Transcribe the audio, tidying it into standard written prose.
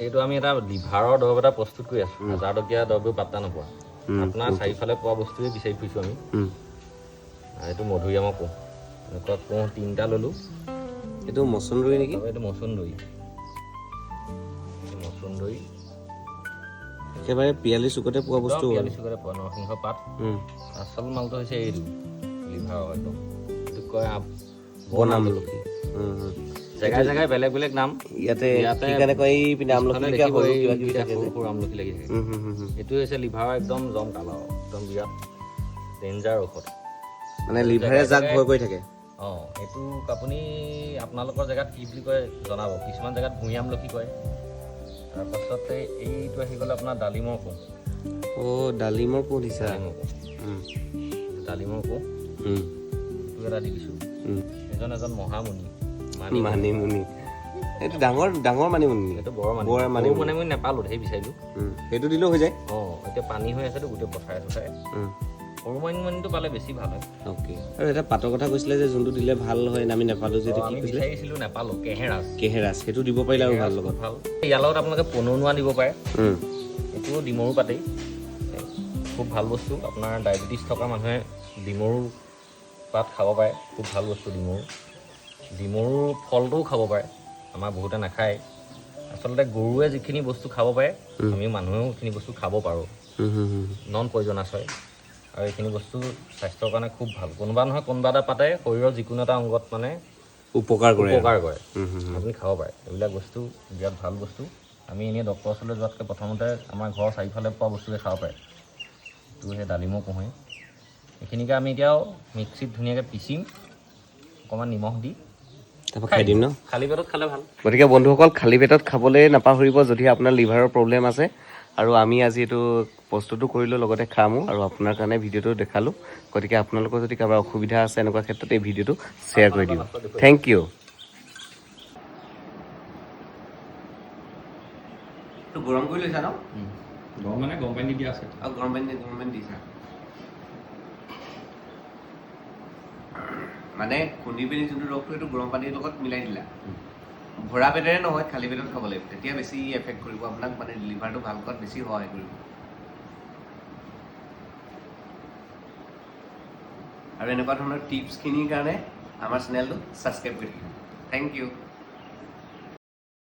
এইটো আমি এটা লিভাৰৰ দৰৱ এটা প্ৰস্তুত কৰি আছোঁ। হাজাৰ টকীয়া দৰৱবোৰ পাত্তা নোপোৱা, আপোনাৰ চাৰিওফালে পোৱা বস্তুৱে বিচাৰি ফুৰিছোঁ আমি। এইটো মধুৰিআমৰ কোঁহ, এনেকুৱা কোঁহ 3টা ল'লোঁ। এইটো মচন্দৰী নেকি? এইটো মচন্দৰী, মচন্দৰী একেবাৰে পিয়ালি চুকতে পোৱা বস্তু। পিয়ালি চুকতে পোৱা নৰসিংহ পাত। আচল মালটো হৈছে এইটো লিভাৰৰ, একদম এইটো কয় বন আমলখি। জেগাই জেগাই বেলেগ বেলেগ নাম। ইয়াতে সৰু আমলখি লাগি থাকে। এইটো হৈছে লিভাৰৰ একদম জমকাল আৰু একদম বিৰাট ডেঞ্জাৰ ঔষধ, মানে লিভাৰে যাক ভয় কৰি থাকে। অঁ, এইটো আপুনি আপোনালোকৰ জেগাত কি বুলি কয় জনাব। কিছুমান জেগাত ভূঞা আমলখি কয়। তাৰপাছতে এইটো আহি গ'ল আপোনাৰ ডালিমৰ কোঁহ। অ', ডালিমৰ কোঁহ দিছা। ডালিমৰ কোঁহ এইটো এটা দি দিছোঁ। এজন এজন মহামুনি, মানিমুনি। এইটো ডাঙৰ ডাঙৰ মানিমুনি, এইটো বৰ মানিমুনি। মানিমুনি নাপালোঁ, ধেৰ বিচাৰিলোঁ। সেইটো দিলেও হৈ যায়। অঁ, এতিয়া পানী হৈ আছেতো গোটেই পথাৰে চথাৰে। সৰু মানিমুনিটো পালে বেছি ভাল হয়। অ'কে। আৰু এটা পাতৰ কথা কৈছিলে যে যোনটো দিলে ভাল হয়, আমি নাপালোঁ যে, কি কৈছিলে? বিচাৰিছিলোঁ নাপালোঁ। কেহেৰাজ, কেহেৰাজ সেইটো দিব পাৰিলে আৰু ভাল লগত ভাল। ইয়াৰ লগত আপোনালোকে পনৌনোৱা দিব পাৰে। এইটোও ডিমৰু পাতেই, খুব ভাল বস্তু। আপোনাৰ ডায়েবেটিছ থকা মানুহে ডিমৰু পাত খাব পাৰে, খুব ভাল বস্তু ডিমৰু। ডিমৰুৰ ফলটোও খাব পাৰে, আমাৰ বহুতে নাখায়। আচলতে গৰুৱে যিখিনি বস্তু খাব পাৰে, আমি মানুহেও সেইখিনি বস্তু খাব পাৰোঁ। নন পয়জনাছ হয় আৰু এইখিনি বস্তু স্বাস্থ্যৰ কাৰণে খুব ভাল। কোনোবা নহয় কোনোবা এটা পাতে শৰীৰৰ যিকোনো এটা অংগত মানে উপকাৰ কৰে, উপকাৰ কৰে। আপুনি খাব পাৰে এইবিলাক বস্তু, বিৰাট ভাল বস্তু। আমি এনেই ডক্টৰৰ ওচৰলৈ যোৱাতকৈ প্ৰথমতে আমাৰ ঘৰৰ চাৰিওফালে পোৱা বস্তুকে খাব পাৰে। এইটো সেই ডালিমৰ কোঁহে। এইখিনিকে আমি এতিয়াও মিক্সিত ধুনীয়াকৈ পিচিম, অকণমান নিমখ দি তাৰপৰা খাই দিম ন। খালী পেটত খালে ভাল। গতিকে বন্ধুসকল, খালী পেটত খাবলৈ নাপাহৰিব যদি আপোনাৰ লিভাৰৰ প্ৰব্লেম আছে। আৰু আমি আজি এইটো প্ৰস্তুতো কৰিলোঁ, লগতে খামো, আৰু আপোনাৰ কাৰণে ভিডিঅ'টো দেখালোঁ। গতিকে আপোনালোকৰ যদি কাৰোবাৰ অসুবিধা আছে এনেকুৱা ক্ষেত্ৰত, এই ভিডিঅ'টো শ্বেয়াৰ কৰি দিব। Thank you. গৰম কৰি লৈছা ন? গৰম মানে গৰম পানী দিয়া আছে। আৰু গৰম পানী, গৰম পানী দিছা মানে খুন্দি পিনি যোনটো ৰসটো, সেইটো গৰম পানীৰ লগত মিলাই দিলা। ভৰা পেটেৰে নহয়, খালী পেটত খাব লাগিব, তেতিয়া বেছি এফেক্ট কৰিব আপোনাক, মানে লিভাৰটো ভাল কৰাত বেছি সহায় কৰিব। আৰু এনেকুৱা ধৰণৰ টিপছখিনিৰ কাৰণে আমাৰ চেনেলটো ছাবস্ক্ৰাইব কৰি থাকিব। Thank you.